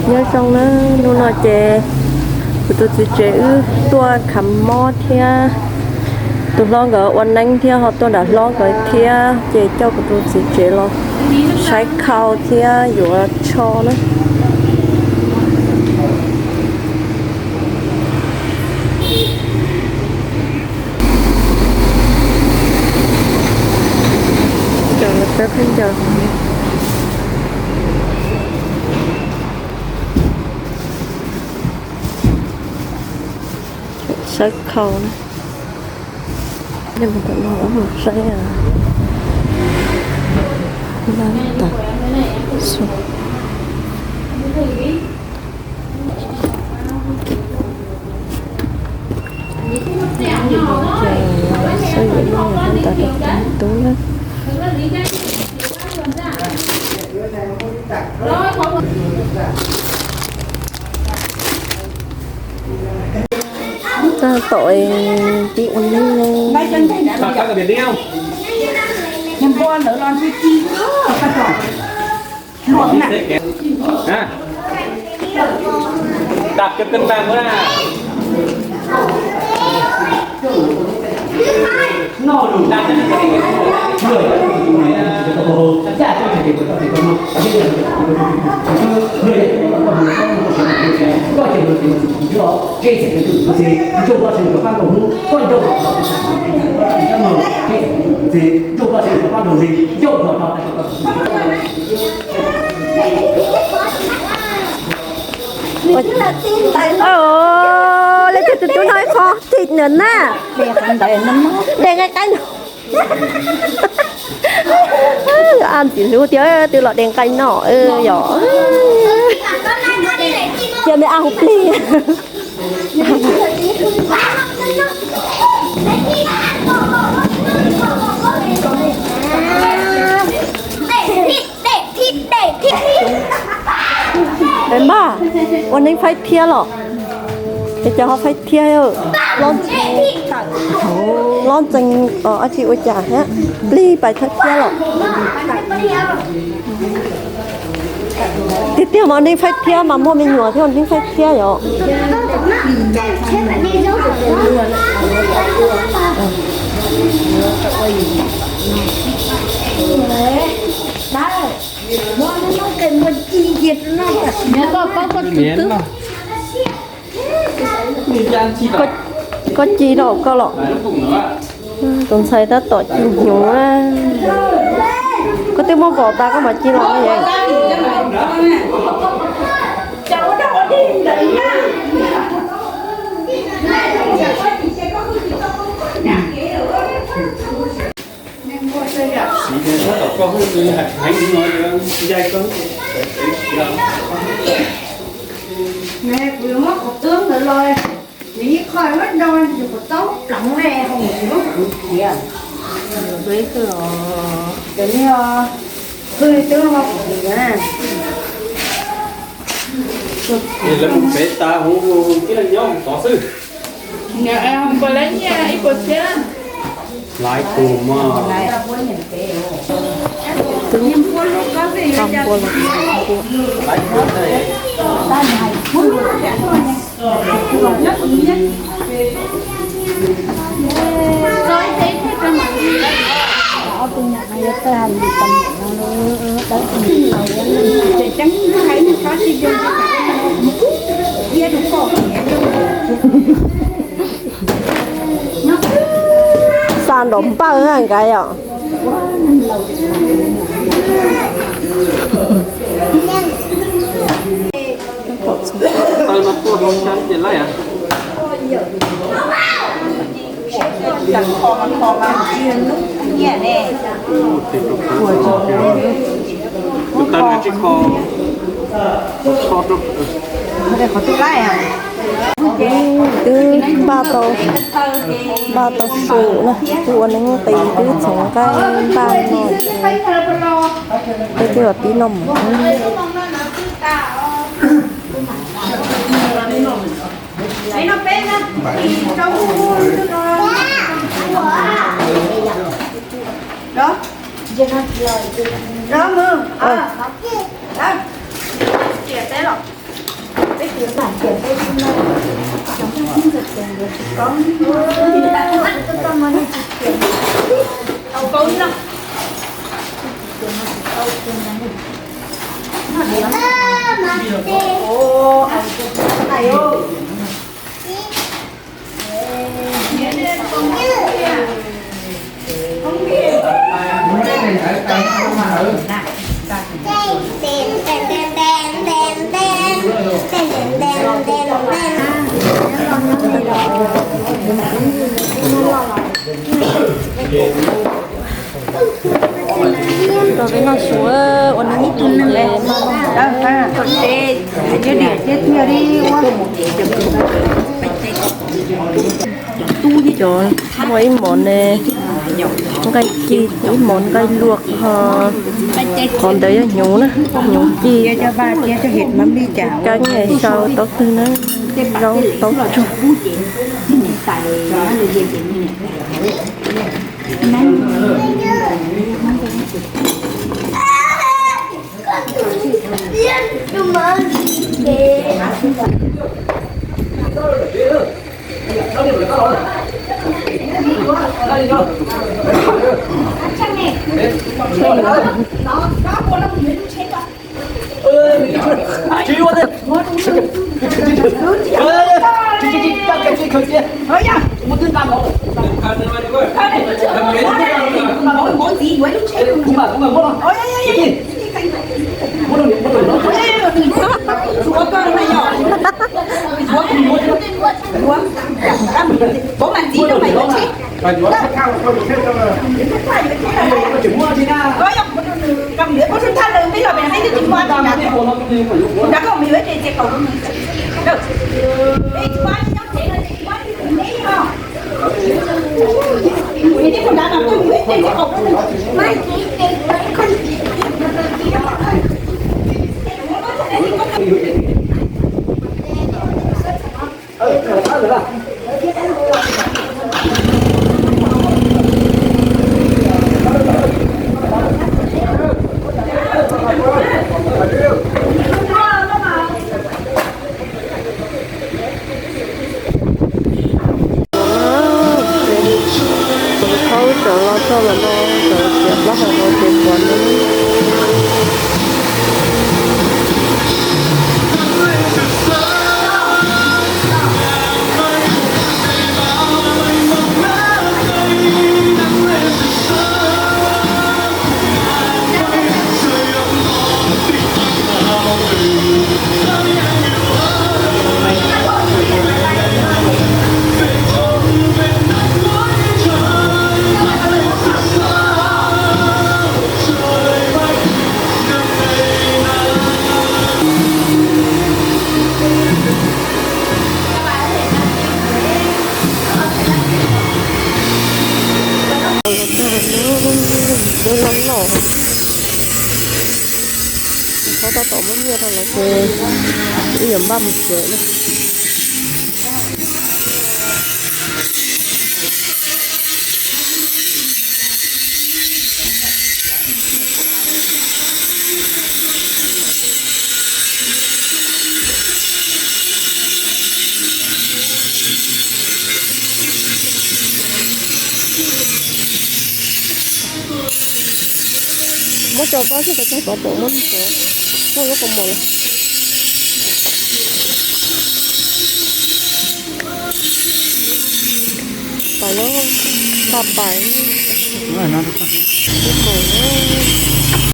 Nyob zoo na, hnub no ces kuv tus txiv tsev wb tuaj khav mob thiab, tus hlob nkawd ua neeb thiab ho tuaj nram hlob nkawd thiab, ces coj kuv tus txiv tsev los saib khau thiab yuav tsho na. Saib khau na. Saib Tag tom tib ua neeb. Hả? Đọc cho cân bằng bữa nào. Ua, leej twg tus tub no ib qho tim nws na. Dev nqaij qaib no. Ab, txiv hlub tiag twb los dev nqaij no yom. Cia me ab hu plig. Npawg, ua neeb faib thiab los? Es cov ho faib thiab. Lob ntxees, ab tsi ua cas thiab, plig pais thawj thiab los? Tiag tiag mas neeb faib thiab mas muaj me nyuam thiab neeb faib thiab yom. Koj ci rau koj los? Tus ntxhais tab tom ci hnyuv. Koj twb muab pom tas koj mam ci los no. Kuv yuav muab qhov txoob ntawd los, nws ib qho muab do yus qhov txoob pleev ne, ho mus muab kuv tiav. Ces ni, hwj twb ho kuv tiav na. Lawv mus pem tas, huv tib leeg nyob tod xwb. Laiv tus mas. Xa nrov npawj nkawd yom. Twb npaj tau, npaj tau su na, twb ua neeb qis twb txhoov nqaij npaj no ces peb twb los tib no mus. Rau peb noj su, ua neeb ib tug neeg le. Cov muaj ib mov ne, nqaij ci, ib mov nqaij luaj ho. Qhov ntawd yog hnyuv na, hnyuv ci, kab sau taub twg na, zaub taub tsuag. Thaub sawv los txog los no, sawv tias plaub hau no ces puas no. Dej loj loj. Thaub tab tom muab nyiaj rau lawv ces wb yuav npaj mus tsev na. Muab tso pab xwb, tau tag tov pom muab tso. Muab lub kaus mom los. Pais los, pais. Ib mos na.